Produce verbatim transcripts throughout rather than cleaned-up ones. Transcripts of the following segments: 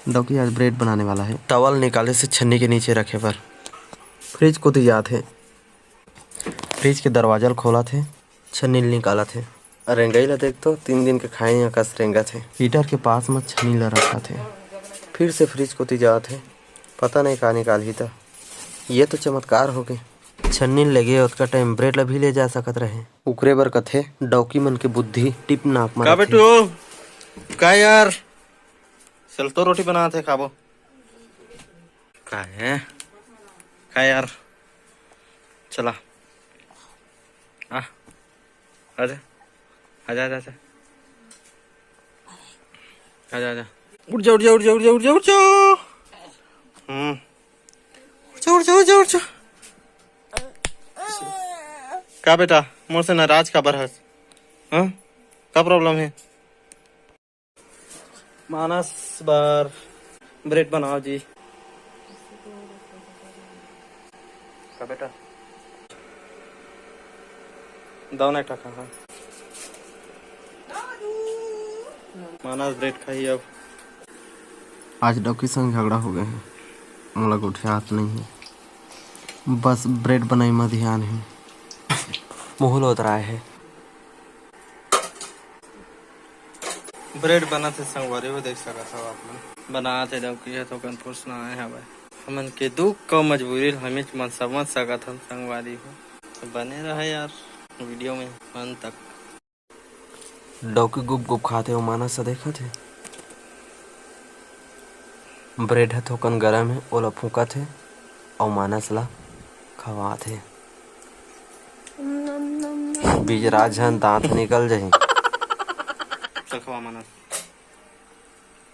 डौकी आज ब्रेड बनाने वाला है। टॉवल निकाले से छन्नी के नीचे रखे बर फ्रिज कोती जात हे। फ्रिज के दरवाजा ल खोलत हे, छन्नी ल निकालत हे। रेंगई ल देख तो, तीन दिन के खाए अकस रेंगत हे। हीटर के पास म छन्नी ल रखत हे। फिर से फ्रिज कोती जात हे, पता नहीं का निकालही त। ये तो चमत्कार होगे। छन्नी ल लेगे ओतका टाइम ब्रेड ल भी ले जा सकत रहे। उकरे बर कथे, डौकी मन के बुद्धि टिप नाक म का रथे। बेटू, का यार, चल तो रोटी बनात हे, खाबो। का है? का यार? चला। आ, आजा। आजा, आजा, आजा। आजा, आजा। उठ जा, उठ जा, उठ जा, उठ जा, उठ जा, उठ जा। हम्म। उठ जा, उठ जा, उठ जा, उठ जा। का बेटा, मोर से नाराज काबर हस? हाँ? का प्रॉब्लम है? मानस बर ब्रेड बनाओ जी। का बेटा? दो ना एक ठा खा, हाँ। मानस ब्रेड खाही अब। आज डौकी संग झगड़ा हो गए हे, मोला गोठियात नहीं हे, बस ब्रेड बनाई म ध्यान हे। मुँह ल ओतराए हे। ब्रेड बनत हे संगवारी हो, देख सकत हव आप मन। बनात हे डौकी ह, थोकन पोसना आए हवय। हमन के दुख अउ मजबूरी ल हमीच मन समझ सकत हन संगवारी हो। तो बने रहे यार वीडियो में अंत तक। डौकी गुप गुप खात हे, अउ मानस ह देखत हे। ब्रेड ह थोकन गरम हे, ओला फूंकत हे अउ मानस ला खवात हे। बीजराज झन दांत निकल जाही। चल खवा मानस,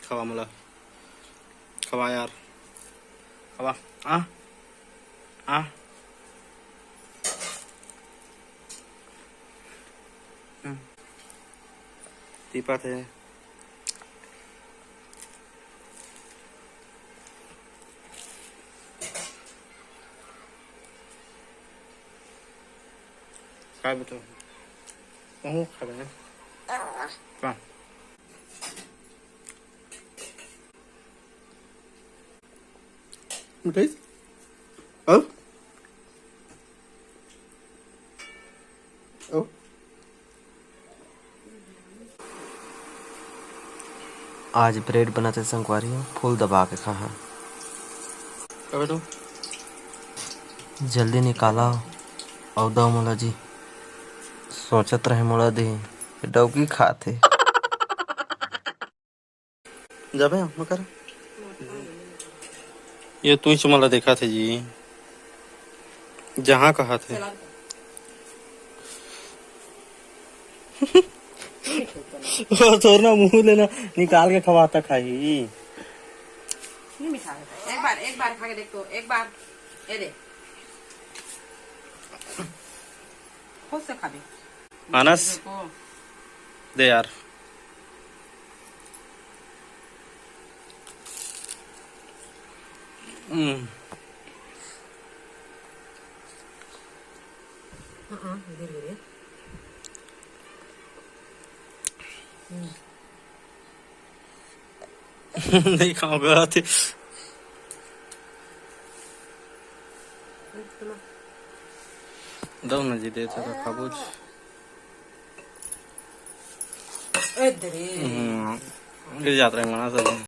खवा मोला, खवा यार, खवा। आ, आ। हम्म। टीपत हे। खा बेटा। ओहो खा रहे हैं। खा। मिठाई? और? और? आज ब्रेड बनाते संगवारी हो, फुल दबा के खाहा। अबे तो। जल्दी निकाला अउ दव मोला जी। सोचत रहे मोला दे, डौकी खात हे। जाबे हम कर। ये तुई चुमा ला देखा थे जी, जहाँ कहा थे। वो तोर ना मुंह लेना निकाल के खवाता खाही। नहीं मीठा है। एक बार, एक बार खा के देख तो, एक बार। ये दे। खुद से खा दे। मानस, देखो। दे यार। हम्म। हाँ, हाँ, गिर गिरे। हम्म। नहीं खाऊंगा, आते। दो ना जी, दे तो खाबो जी। ए दे रे। हम्म, गिर जाता है मना सब।